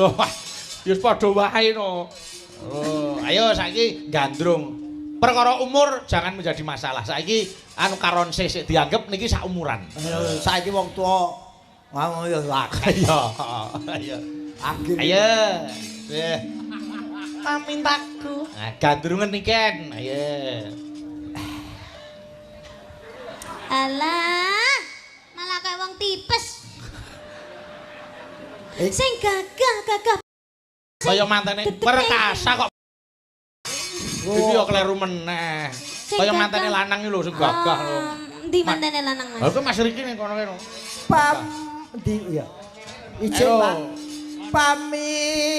Wah, ya padha wae no. Oh, ayo saiki gandrung. Perkara umur jangan menjadi masalah. Saiki anu karonse sik dianggep niki sak umuran. Saiki wong tuwa ngono ya akeh. Iya, ayo. Akhir. Ayo. Eh. Pamintaku. Nah, gandrungan niken. Ayo. Alah, malah kayak wong tipes. Sing gagah-gagah Kaya mantene perkasa kok. Iki yo kleru meneh. Kaya mantene lanang iki lho sing gagah lho. Endi mantene lanang, Mas? Lha kok Mas Riki ning kono kene. Pam ndi ya. Ijin, Pak. Pamintaku.